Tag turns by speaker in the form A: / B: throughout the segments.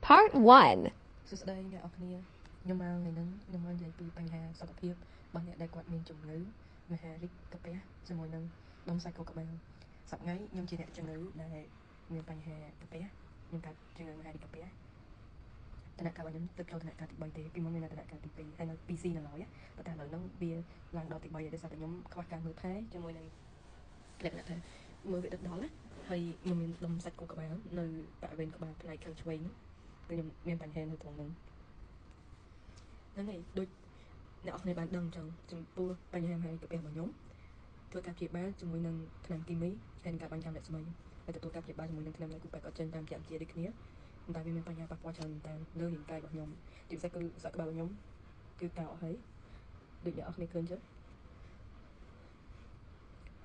A: Part 1.
B: សួស្តីអ្នកនរគ្នាខ្ញុំមកថ្ងៃហ្នឹងខ្ញុំមកនិយាយពីបញ្ហាសុខភាពរបស់អ្នកដែលគាត់មានជំងឺមហារីកកាពះជាមួយនឹងដុំសាច់ខួរក្បាលសប្តាហ៍ខ្ញុំជាអ្នកជំងឺដែលមានបញ្ហាកាពះខ្ញុំកើតជំងឺមហារីកកាពះតំណាក់កាលរបស់ខ្ញុំទៅចូលតំណាក់កាលទី3ទេពីមុនមានតំណាក់កាលទី2ហើយនៅ 2C នៅឡើយប៉ុន្តែឥឡូវហ្នឹងវាឡើងដល់ទី3ហើយដោយសារតែខ្ញុំខ្វះការមើលថែជាមួយនឹងលក្ខណៈថាមើលវាដិតដល់ណាហើយខ្ញុំមានដុំសាច់ខួរក្បាលនៅបរិវេណក្បាលផ្នែកខាងឆ្វេងគឺខ្ញុំមានបញ្ហានៅត្រង់ហ្នឹងហ្នឹងហើយដូចអ្នកនរគ្នាបានដឹងអញ្ចឹងចំពោះបញ្ហាមហារីកកាពះរបស់ខ្ញុំធ្វើការព្យាបាលជាមួយនឹងថ្នាំគីមីហើយនឹងការបាញ់កាំរស្មីហើយទទួលការព្យាបាលជាមួយនឹងថ្នាំឡៃគូប៉ែកអត់ចេញតាមជាជាដូចគ្នាតែវាមានបញ្ហាប៉ះពាល់ច្រើនមែនតើលើរាងកាយរបស់ខ្ញុំជាពិសេសគឺសាច់ក្បាលរបស់ខ្ញុំគឺកោអស់ហើយដូចអ្នកនរគ្នាឃើញចឹង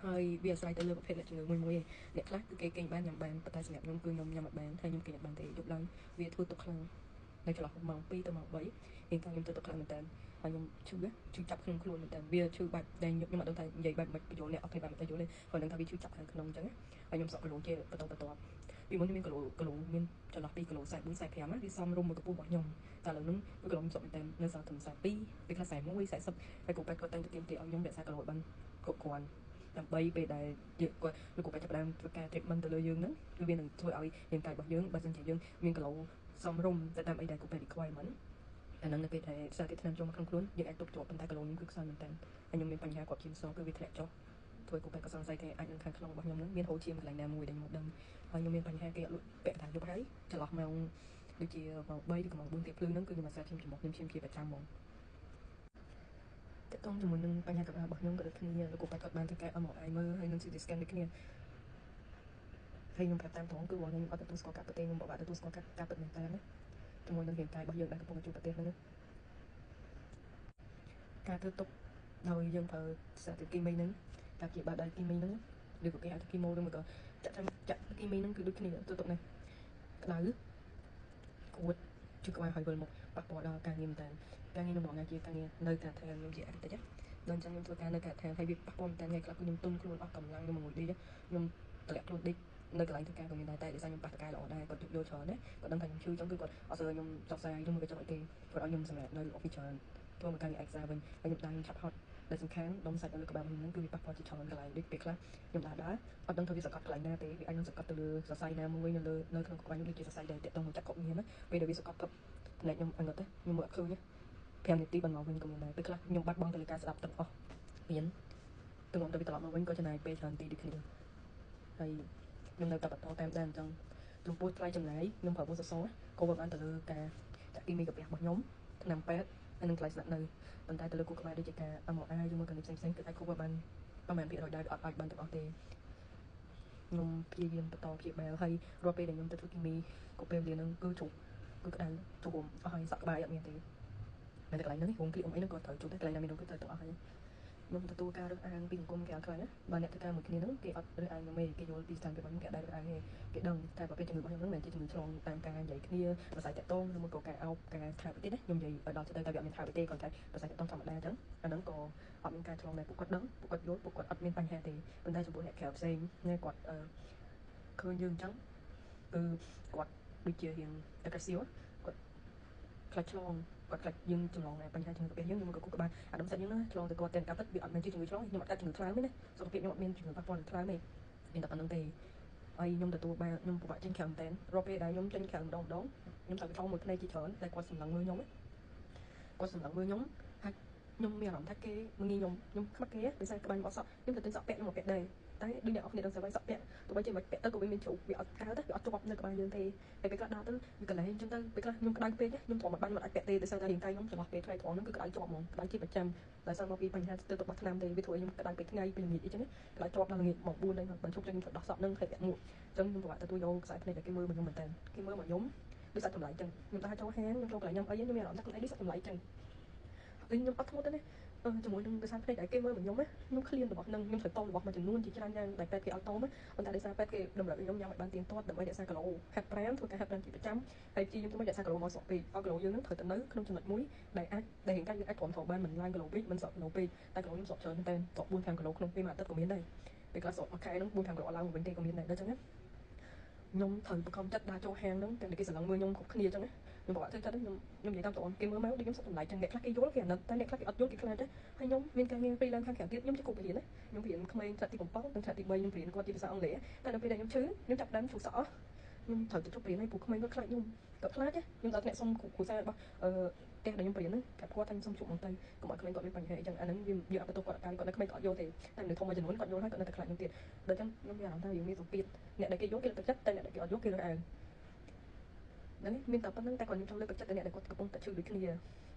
B: ហើយវាអាស្រ័យទៅលើប្រភេទអ្នកជំងឺមួយមួយឯងអ្នកខ្លះគឺគេគេងបានញ៉ាំបានប៉ុន្តែសម្រាប់ខ្ញុំគឺខ្ញុំញ៉ាំអត់បានហើយខ្ញុំគេងអត់បានទេយប់ឡើងវាធ្វើទុកខ្លាំងនៅចន្លោះម៉ោង2ទៅម៉ោង3រាងកាយខ្ញុំធ្វើទុកខ្លាំងមែនតើហើយខ្ញុំឈឺឈឺចាប់ក្នុងខ្លួនមែនតើវាឈឺបែបដែលខ្ញុំអត់ដឹងថានិយាយបែបមិនបញ្យល់អ្នកអត់ភ័យបែបមិនទៅយល់ទេគាត់ដឹងថាវាឈឺចាប់ខាងក្នុងអញ្ចឹងហើយខ្ញុំសក់គីឡូជាបន្តបន្ទាប់ពីមុនខ្ញុំមានគីឡូគីឡូមានចន្លោះ2គីឡូ44 45វាសមរម្យមួយកម្ពស់របស់ខ្ញុំតែឥឡូវហ្នឹងគឺគីឡូខ្ញុំសក់មែនតើនៅសល់ត្រឹម42ពេលខ្លះ41 40ហើយគ្រូពេទ្យគាត់តែងតែទាមទារឲ្យខ្ញុំរក្សាគីឡូឲ្យបានគ្រប់គ្រាន់ដើម្បីពេលដែលយើងគាត់លោកគ្រូពេទ្យចាប់ផ្ដើមធ្វើការ treatment ទៅលើយើងហ្នឹងគឺវានឹងធ្វើឲ្យរាងកាយរបស់យើងបើសិនជាយើងមានគីឡូសមរម្យទៅតាមអីដែលគ្រូពេទ្យ requirement អាហ្នឹងនៅពេលដែលសារធាតុថ្នាំចូលមកក្នុងខ្លួនយើងអាចទប់ជាប់ប៉ុន្តែគីឡូខ្ញុំគឺខ្សោយមែនតើហើយខ្ញុំមានបញ្ហាគាត់ឈាមសគឺវាធ្លាក់ចុះធ្វើគ្រូពេទ្យក៏សង្ស័យថាអាចនឹងខាងក្នុងរបស់ខ្ញុំហ្នឹងមានហូរឈាមកន្លែងណាមួយដែលខ្ញុំដឹងហើយខ្ញុំមានបញ្ហាគេអត់លក់ពាក់ថាយប់ហើយចន្លោះម៉ោងដូចជាម៉ោង3ឬក៏ម៉ោង4ទៀបភ្លឺហ្នឹងគឺខ្ញុំអាសាឈាមច្រមុះខ្ញុំឈាមជាប្រចាំហ្មងតកតងជាមួយនឹងបញ្ហាកម្ដៅរបស់ខ្ញុំក៏ដូចគ្នាលោកគ្រូពេទ្យគាត់បានធ្វើការ MRI មើលហើយនឹង CT scan ដូចគ្នាហើយខ្ញុំប្រាប់តាមត្រង់គឺបងខ្ញុំអត់ទទួលស្គាល់ការពិតទេខ្ញុំពិបាកទទួលស្គាល់ការពិតមែនតើណាជាមួយនឹងរាងកាយរបស់យើងដែលកំពុងជួបប្រទះហ្នឹងការធ្វើទុកដោយយើងប្រើសារធាតុគីមីហ្នឹងការព្យាបាលដោយគីមីហ្នឹងឬក៏គេហៅថាគីម៉ូឬមកក៏ចាក់ចាក់គីមីហ្នឹងគឺដូចគ្នាធ្វើទុកនេះក្តៅគួតជិះក្បាលហើយវិលមកប៉ះពាល់ដល់ការងារមែនតើការងារខ្ញុំបងជាការងារនៅការដ្ឋានខ្ញុំជាអតិថិដល់អញ្ចឹងខ្ញុំធ្វើការនៅការដ្ឋានហើយវាប៉ះពាល់មែនតើថ្ងៃខ្លះគឺខ្ញុំទុនខ្លួនអស់កម្លាំងខ្ញុំមួយដេកខ្ញុំតម្លាក់ខ្លួនដេកនៅកន្លែងធ្វើការក៏មានដែរតែដោយសារខ្ញុំប៉ះតកែល្អដែរគាត់យល់ច្រើនណាគាត់ដឹងថាខ្ញុំឈឺអញ្ចឹងគឺគាត់អត់សូវខ្ញុំចោះសាយឬមួយក៏ចោះអីទេគាត់ឲ្យខ្ញុំសម្រាប់នៅ office ច្រើនធ្វើមកការងារឯកសារវិញហើយខ្ញុំដើរខ្ញុំឆាប់ហត់ដែលសំខាន់ដុំសាច់នៅលើក្បាលខ្ញុំហ្នឹងគឺវាប៉ះពាល់ជាច្រើនកន្លែងដូចពេលខ្លះខ្ញុំដើរដើរអត់ដឹងថាវាសង្កត់កន្លែងណាទេវាអាចនឹងសង្កត់ទៅលើសរសៃណាមួយនៅលើនៅក្នុងក្បាលខ្ញុំដូចជាសរសៃដែលតាក់ទងនឹងចក្ខុមានណាពេលដែលវាសង្កត់ពឹបផ្នែកខ្ញុំអងឹតទេខ្ញុំមើលអត់ឃើញ5នាទីបានមកវិញក៏មានដែរពេលខ្លះខ្ញុំបាត់បង់ទៅលើការស្ដាប់ទាំងអស់មានទៅមកទៅវាត្រឡប់មកវិញក៏ចំណាយពេលច្រើនទីដូចគ្នាហើយខ្ញុំនៅតែបន្តតាមដានអញ្ចឹងចំពោះថ្លៃចំណាយខ្ញុំប្រើពុសសរក៏បានទៅលើការចាក់គីមីកាពះរបស់ខ្ញុំថ្នាំពេទ្យហើយនឹងថ្លៃស្នាក់នៅប៉ុន្តែទៅលើគូក្បាលដូចជាការ MRI ឬមួយក៏នេះផ្សេងៗគឺអាច cover បានប្រហែលភាគរយដែរវាអត់អាចបានទាំងអស់ទេខ្ញុំព្យាយាមបន្តព្យាបាលហើយរាល់ពេលដែលខ្ញុំទៅធ្វើគីមីក៏ពេលវេលាហ្នឹងគឺជុំគឺក្តៅជុំអស់ហើយសក់ក្បាលអត់មានទេតែកន្លែងហ្នឹងរោងគ្លៀអ៊ំអីហ្នឹងក៏ត្រូវជុំដែរកន្លែងណាមានគឺត្រូវទាំងអស់ហើយខ្ញុំទទួលការរើសអើងពីសង្គមគេអត់ខ្លាំងណាបើអ្នកធ្វើការមួយគ្នាហ្នឹងគេអត់រើសអើងខ្ញុំទេគេយល់ពីស្ថានភាពរបស់ខ្ញុំគេអត់ដែររើសអើងទេគេដឹងតែប្រភេទជំងឺរបស់ខ្ញុំហ្នឹងមិនមែនជាជំងឺឆ្លងតាមការនិយាយគ្នាប្រស័យតាក់ទងឬមួយក៏ការអោបការថើបទេណាខ្ញុំនិយាយឲ្យដល់ចិត្តទៅតែវាអត់មានថើបទេគ្រាន់តែប្រស័យតាក់ទងធម្មតាអញ្ចឹងអាហ្នឹងក៏អត់មានការឆ្លងដែរពួកគាត់ដឹងពួកគាត់យល់ពួកគាត់អត់មានបញ្ហាទេប៉ុន្តែចំពោះអ្នកក្រៅផ្សេងគាត់ឃើញយើងអញ្ចឹងគឺគាត់ដូចជារៀង aggressive គាត់ខ្លាចឆ្លងគាត់ខ្លាចយើងចម្លងបញ្ហាជំងឺកាពះយើងខ្ញុំក៏គូក្បាលអាដុំសាច់យើងណាឆ្លងទៅគាត់ទាំងកាពិតវាអត់មែនជាជំងឺឆ្លងខ្ញុំអត់កើតជំងឺថ្លើមទេណាសុខភាពខ្ញុំអត់មានជំងឺប៉ះពាល់នឹងថ្លើមទេមានតែប៉ុណ្្នឹងទេហើយខ្ញុំទទួលបានខ្ញុំពិបាកចេញក្រៅមែនតើរាល់ពេលដែលខ្ញុំចេញក្រៅម្ដងម្ដងខ្ញុំត្រូវទៅថងមួយភ្នែកជាច្រើនតែគាត់សម្លឹងមើលខ្ញុំគាត់សម្លឹងមើលខ្ញុំហើយខ្ញុំមានអារម្មណ៍ថាគេងាយខ្ញុំខ្ញុំខ្មាស់គេដោយសារក្បាលខ្ញុំអត់សក់ខ្ញុំទៅទិញសក់ពាក់ខ្ញុំមកពាក់ដែរតែដូចអ្នកនរគ្នាដឹងស្រាប់ហើយសក់ពាក់ទោះបីជាមិនពាក់ទៅក៏វាមានជ្រុះវាអត់កើតទេវាអត់ជាប់នៅក្បាលយើងទេហើយពេលខ្លះដើរទៅវាកន្លែងអញ្ចឹងទៅពេលខ្លះខ្ញុំក្តៅពេកខ្ញុំទ្រាំមិនបានមិនអាចពាក់ទេដោយសារតែរាងកាយខ្ញុំចន្លោះពេលថ្ងៃត្រង់ហ្នឹងគឺក្តៅជាប់ហ្មងក្តៅជាប្រចាំដោយសារមកពីបញ្ហាស្ទើរទៅបោះថ្នាំទេវាធ្វើឲ្យខ្ញុំក្តៅពេកថ្ងៃពេលល្ងាចអីចឹងក្តៅជាប់ដល់ល្ងាចម៉ោង4ហ្នឹងបានជប់ចឹងខ្ញុំត្រូវដោះសក់ហ្នឹងហើយពាក់មួកអញ្ចឹងខ្ញុំពិបាកទទួលយកខ្សែភ្នែកដែលគេមើលមកខ្ញុំមែនតើគេមើលមកខ្ញុំដូចសាច់ចម្លែកចឹងខ្ញុំដើរចូលហាងខ្ញុំចូលកន្លែងញ៉ាំអីខ្ញុំមានអារម្មណ៍ថាខ្លួនឯងដូចសាច់ចម្លែកចឹងខ្ញុំអត់ធ្មត់ទេណាជាមួយនឹងដោយសារភ្នែកដែលគេមើលមកខ្ញុំណាខ្ញុំឃ្លានរបស់នឹងខ្ញុំត្រូវតមរបស់មួយចំនួនជាច្រើនយ៉ាងដែលពេទ្យគេឲ្យតមប៉ុន្តែដោយសារពេទ្យគេតម្រូវឲ្យខ្ញុំញ៉ាំឲ្យបានទៀងទាត់ដើម្បីរក្សាគីឡូហាត់ប្រាណធ្វើការហាត់ប្រាណជាប្រចាំហើយព្យាយាមធ្វើរក្សាគីឡូមកសក់ពេកឲ្យគីឡូយើងនឹងត្រូវទៅនៅក្នុងចំណុចមួយដែលអាចដែលរាងកាយយើងអាចទ្រាំទ្របានមិនឡើងគីឡូពេកមិនសក់គីឡូពេកតែគីឡូខ្ញុំសក់ច្រើនមែនតើសក់4 5គីឡូក្នុងពេលមួយអាទិត្យក៏មានដែរពេលខ្លះសក់មួយខែហ្នឹង4 5គីឡូឡើងមកវិញទេក៏មានដែរដល់ចឹងណា ខ្ញុំត្រូវបង្ខំចិត្តដើរចូលហាងហ្នឹងតែគេស្រឡឹងមើលខ្ញុំគ្រប់គ្នាអញ្ចឹងណាខ្ញុំពិបាកធ្វើចិត្តខ្ញុំនិយាយតាមត្រង់គេមើលមកដូចខ្ញុំសត្វចម្លែកចឹងអ្នកខ្លះគេយល់គេអាណិតតែអ្នកខ្លះគេអត់យល់គេខ្លាចហើយខ្ញុំមានការងារ freelance ខាងក្រៅទៀតខ្ញុំជាគ្រូបង្រៀនណាខ្ញុំបង្រៀនក្មេងថ្នាក់ទី7និងថ្នាក់ទី3ខ្ញុំបង្រៀនគាត់ជាភាសាអង់គ្លេសតែនៅពេលដែលខ្ញុំឈឺខ្ញុំចាប់ដើមឈូសសក់ខ្ញុំត្រូវទៅជប់រៀនហើយពួកក្មេងគាត់ខ្លាចខ្ញុំគាត់ខ្លាចខ្ញុំដល់ថ្នាក់សុំគ្រូសារបស់អឺផ្ទះដែលខ្ញុំបរៀនហ្នឹងប្រាប់គាត់ថាខ្ញុំសុំជួបមកទៅកុំឲ្យក្មេងគាត់មានបញ្ហាអីចឹងអាហ្នឹងវាយើងអត់បន្ទោសគាត់គាត់នៅក្មេងគាត់អត់យល់ទេតែមនុស្សធំមួយចំនួនគាត់យល់ហើយគាត់នៅតែខ្លាចខ្ញុំទៀតដល់ចឹងខ្ញុំមានអារម្មណ៍ថាយើងមានសម្ពាធអ្នកដែលគេយល់គេលើកទឹកចិត្តតែអ្នកដែលគេអត់យល់គេរើសអើងហ្នឹងមានតែប៉ុណ្្នឹងតែគាត់ខ្ញុំចង់លើកទឹកចិត្តទៅអ្នកដែលគាត់កំពុងតែឈឺដូចគ្ន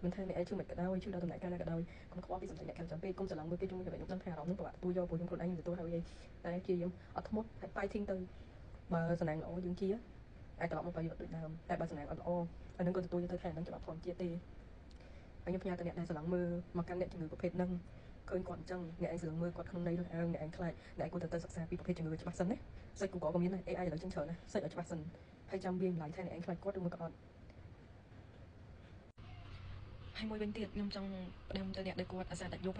B: ាមិនថាអ្នកឯងឈឺមិនក៏ដោយឈឺដល់ដំណាក់កាលណាក៏ដោយកុំខ្វល់ពីសម្លេងអ្នកខាងចាំពេកកុំស្រឡំមើលគេជុំវិញខ្ញុំដឹងថាអារម្មណ៍ហ្នឹងពិបាកទទួលយកព្រោះខ្ញុំខ្លួនឯងខ្ញុំទទួលហើយតែព្យាយាមអត់ធ្មត់ហើយ fighting ទៅបើសំណាងល្អយើងជាអាចត្រឡប់មកប្រយោជន៍ដូចដើមតែបើសំណាងអត់ល្អអានឹងក៏ទទួលយកទៅថាអានឹងច្បាប់ធម្មជាតិទេហើយខ្ញុំផ្ញើទៅអ្នកដែលស្រឡំមើលមកកាន់អ្នកជំងឺប្រភេទហ្នឹងឃើញគាត់អញ្ចឹងអ្នកឯងស្រឡំមើលគាត់ក្នុងន័យរើសអើងអ្នកឯងខ្លាចអ្នកឯងគួរតែទៅសិក្សាពីប្រភេទជំងឺច្បាស់សិនណា search Google ក៏មានដែរ AI ឥឡូវចឹងច្រើនណា search ឲ្យច្បាស់សិនហើយចាំវាម្លាយថាអ្នកឯងខ្លាចគាត់ឬមួយក៏អត់ហើយមួយវិញទៀតខ្ញុំចង់ផ្ដាំទៅអ្នកដែលគាត់អាសាដាច់យប់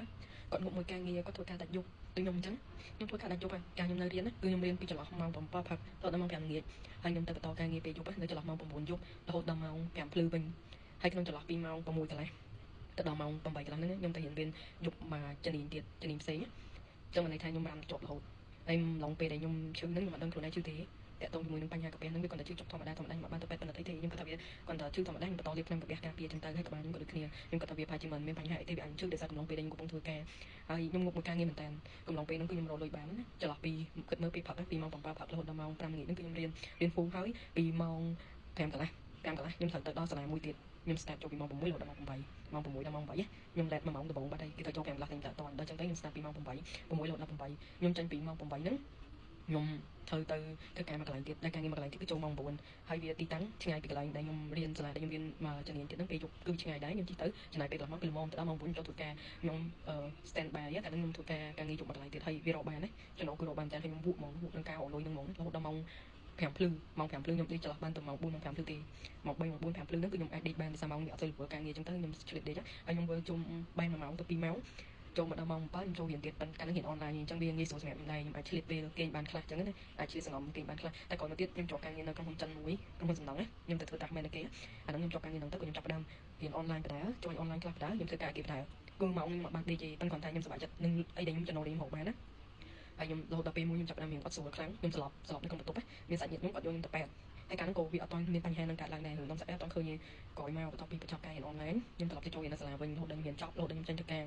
B: គាត់ងប់មួយការងារគាត់ធ្វើការដាច់យប់ដូចខ្ញុំអញ្ចឹងខ្ញុំធ្វើការដាច់យប់ហើយការខ្ញុំនៅរៀនណាគឺខ្ញុំរៀនពីចន្លោះម៉ោង7ព្រឹករហូតដល់ម៉ោង5ល្ងាចហើយខ្ញុំទៅបន្តការងារពេលយប់នៅចន្លោះម៉ោង9យប់រហូតដល់ម៉ោង5ភ្លឺវិញហើយក្នុងចន្លោះពីម៉ោង6កន្លះទៅដល់ម៉ោង8កន្លះហ្នឹងខ្ញុំទៅរៀនរៀនយប់មកជំនាញទៀតជំនាញផ្សេងអញ្ចឹងមានន័យថាខ្ញុំរំជាប់រហូតហើយឡងពេលដែលខ្ញុំឈឺហ្នឹងខ្ញុំអត់ដឹងខ្លួនឯងឈឺទេតាក់ទងជាមួយនឹងបញ្ហាកាពះហ្នឹងវាគាត់តែឈឺចុកធម្មតាធម្មតាខ្ញុំអត់បានទៅពេទ្យពិនិត្យអីទេខ្ញុំគាត់ថាវាគាត់តែឈឺធម្មតាខ្ញុំបន្តលាបថ្នាំកាពះការពារចឹងទៅហើយក្បាលខ្ញុំក៏ដូចគ្នាខ្ញុំគាត់ថាវាប្រហែលជាមិនមានបញ្ហាអីទេវាអាចឈឺដោយសារកំឡុងពេលដែលខ្ញុំកំពុងធ្វើការហើយខ្ញុំងប់មួយការងារមែនតើកំឡុងពេលហ្នឹងគឺខ្ញុំរកលុយបានណាចន្លោះពីគិតមើលពីព្រឹកពីម៉ោង7ព្រឹករហូតដល់ម៉ោង5ល្ងាចហ្នឹងគឺខ្ញុំរៀនរៀនហ្វូហើយពីម៉ោង5កន្លះ5កន្លះខ្ញុំត្រូវទៅដល់សាលាមួយទៀតខ្ញុំ start ចូលពីម៉ោង6រហូតដល់ម៉ោង8ម៉ោង6ដល់ម៉ោង8ខ្ញុំ late 1ម៉ោងដំបូងបាត់ហើយគេទៅចូល5កន្លះតែតតដល់ចឹងទៅខ្ញុំ start ពីម៉ោង8 6រហូតដល់8ខ្ញុំចេញពីម៉ោង8ហ្នឹងខ្ញុំត្រូវទៅធ្វើការមួយកន្លែងទៀតដែលការងារមួយកន្លែងទៀតគឺចូលម៉ោង9ហើយវាទីតាំងឆ្ងាយពីកន្លែងដែលខ្ញុំរៀនសាលាដែលខ្ញុំរៀនមកជំនាញទៀតហ្នឹងពេលយប់គឺឆ្ងាយដែរខ្ញុំជិះទៅចំណាយពេលកន្លះម៉ោងពីល្មមទៅដល់ម៉ោង9ចូលធ្វើការខ្ញុំ stand by តែខ្ញុំធ្វើការការងារយប់មួយកន្លែងទៀតហើយវារកបានណាចំណូលគឺរកបានតែខ្ញុំវក់ហ្មងវក់នឹងការរកលុយហ្នឹងហ្មងរហូតដល់ម៉ោង5ភ្លឺម៉ោង5ភ្លឺខ្ញុំដេកចន្លោះបានទៅម៉ោង4ម៉ោង5ភ្លឺទេម៉ោង3ម៉ោង4 5ភ្លឺហ្នឹងគឺខ្ញុំអាចដេកបានដោយសារម៉ោងនេះអត់សូវរវល់ការងារអញ្ចឹងទៅខ្ញុំឆ្លៀតដេកហើយខ្ញុំវិលជុំបែរ1ម៉ោងទៅ2ម៉ោងចូលមកដល់ម៉ោង7ខ្ញុំចូលរៀនទៀតប៉ុន្តែកាលហ្នឹងរៀនអនឡាញអញ្ចឹងវាងាយស្រួលសម្រាប់ខ្ញុំដែរខ្ញុំអាចឆ្លៀតពេលគេងបានខ្លះអញ្ចឹងណាអាចឆ្លៀតសងំគេងបានខ្លះតែក្រោយមកទៀតខ្ញុំជាប់ការងារនៅក្រុមហ៊ុនចិនមួយក្រុមហ៊ុនសំណង់ណាខ្ញុំទៅធ្វើតាស់មែនគេអាហ្នឹងខ្ញុំជាប់ការងារហ្នឹងទៅក៏ខ្ញុំចាប់ផ្ដើមរៀនអនឡាញបដាជួយអនឡាញខ្លះបដាខ្ញុំធ្វើការគេបដាគឺម៉ោងខ្ញុំអត់បានដេកទេប៉ុន្តែគាត់ថាខ្ញុំសប្បាយចិត្តនឹងអីដែលខ្ញុំចំណូលរៀនរកបានណាហើយខ្ញុំរហូតដល់ពេលមួយខ្ញុំចាប់ផ្ដើមរៀនអត់ស្រួលខ្លាំងខ្ញុំស្លាប់ស្លាប់នៅក្នុងបន្ទប់មានសាច់ញាតិខ្ញុំគាត់យកខ្ញុំទៅពេទ្យហើយកាលហ្នឹងក៏វាអត់ទាន់មានបញ្ហានឹងកើតឡើងដែររឿងដំសាច់អត់ទាន់ឃើញក្រោយមកបន្ទាប់ពីបញ្ចប់ការរៀនអនឡាញខ្ញុំត្រឡប់ទៅចូលរៀននៅសាលាវិញរហូតដល់ខ្ញុំរៀនចប់រហូតដល់ខ្ញុំចេញធ្វើការ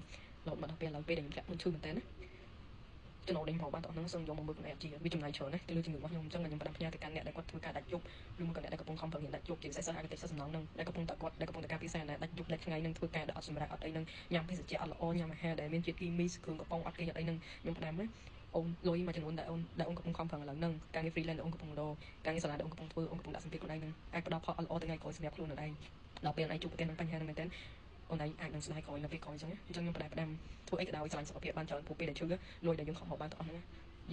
B: រហូតមកដល់ពេលឥឡូវពេលដែលខ្ញុំធ្លាក់ខ្លួនឈឺមែនតើណាចំណូលដេញផងបានទាំងហ្នឹងសឹងយកមកមើលខ្លួនឯងជាវាចំណាយច្រើនណាស់ទៅលើជំងឺរបស់ខ្ញុំអញ្ចឹងខ្ញុំផ្ដាំផ្ញើទៅកាន់អ្នកដែលគាត់ធ្វើការដាច់យប់ឬមួយក៏អ្នកដែលកំពុងខំប្រឹងរៀនដាច់យប់ជាពិសេសសិស្សអាកតិសិស្សសំណងហ្នឹងដែលកំពុងតែគាត់ដែលកំពុងតែការពិសាណាដាច់យប់ដាច់ថ្ងៃហ្នឹងធ្វើការដែលអត់សម្រាប់អត់អីហ្នឹងញ៉ាំភេសជ្ជៈអត់ល្អញ៉ាំអាហារដែលមានជាតិគីមីគ្រឿងកំប៉ុងអត់គេអត់អីហ្នឹងខ្ញុំផ្ដាំណាអូនលុយមួយចំនួនដែលអូនកំពុងខំប្រឹងឥឡូវហ្នឹងការងារ freelance ដែលអូនកំពុងរកការងារសាលាដែលអូនកំពុងធ្វើអូនកំពុងដាក់សម្ពាធខ្លួនឯងហ្នឹងអាចផ្ដល់ផលអត់ល្អទៅថ្ងៃក្រោយសម្រាប់ខ្លួនឯងដល់ពេលឯងជួបប្រទះនឹងបញ្ហាហ្នឹងមែនទែនអូនឯងអាចនឹងស្ដាយក្រោយនៅពេលក្រោយអញ្ចឹងអញ្ចឹងខ្ញុំផ្ដាំធ្វើអីក៏ដោយស្រឡាញ់សុខភាពបានច្រើនព្រោះពេលដែលឈឺលុយដែលយើងខំរកបានទាំងអស់ហ្នឹង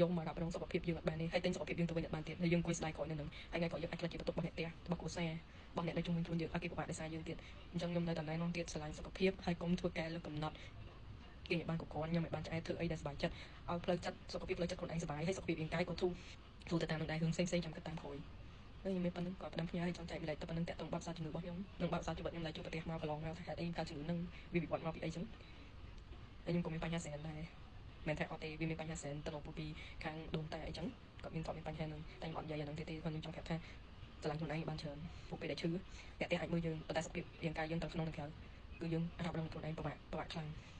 B: យកមករ៉ាប់រងសុខភាពយើងអត់បានទេហើយទិញសុខភាពយើងទៅវិញអត់បានទៀតហើយយើងអង្គុយស្ដាយក្រោយនៅហ្នឹងហើយថ្ងៃក្រោយយើងអាចក្លាយជាបន្ទុករបស់អ្នកផ្ទះរបស់គ្រួសាររបស់អ្នកនៅជុំវិញខ្លួនយើងឲ្យគេពិបាកដោយសារយើងទៀតអញ្ចឹងខ្ញុំនៅតែណែនាំទៀតស្រឡាញ់សុខភាពហើយកុំធ្វើការលើកំណត់គេឲ្យបានគ្រប់គ្រាន់ខ្ញុំឲ្យបានឆ្អែតធ្វើអីដែលសប្បាយចិត្តឲ្យផ្លូវចិត្តសុខភាពផ្លូវចិត្តខ្លួនឯងសប្បាយហើយសុខភាពរាងកាយក៏ធូរធូរទៅតាមនឹងដែររឿងផ្សេងៗចាំគិតតាមក្រោយហើយខ្ញុំមានប៉ុណ្្នឹងក៏ផ្ដាំផ្ញើឲ្យចង់ចែកម្លែកទៅប៉ុណ្្នឹងតាក់ទងបទពិសោធន៍ជំងឺរបស់ខ្ញុំនិងបទពិសោធន៍ជីវិតខ្ញុំដែលជួបប្រទះមកកន្លងមកថាហេតុអីកើតជំងឺហ្នឹងវាវិវត្តមកពីអីចឹងហើយខ្ញុំក៏មានបញ្ហាសែនដែរមិនថាអត់ទេវាមានបញ្ហាសែនទៅដល់ពីខាងដូនតាអីចឹងគាត់មានគាត់មានបញ្ហាហ្នឹងតែខ្ញុំអត់និយាយអាហ្នឹងទេទេគាត់ខ្ញុំចង់ប្រាប់ថាស្រឡាញ់ខ្លួនឯងបានច្រើនពួកពេលដែលឈឺអ្នកផ្ទះអាចមើលយើងប៉ុន្តែសុខភាពរាងកាយយើងទាំងក្នុងនិងក្រៅគឺយើងរ៉ាប់រងខ្លួនឯងពិបាកពិបាកខ្លាំង។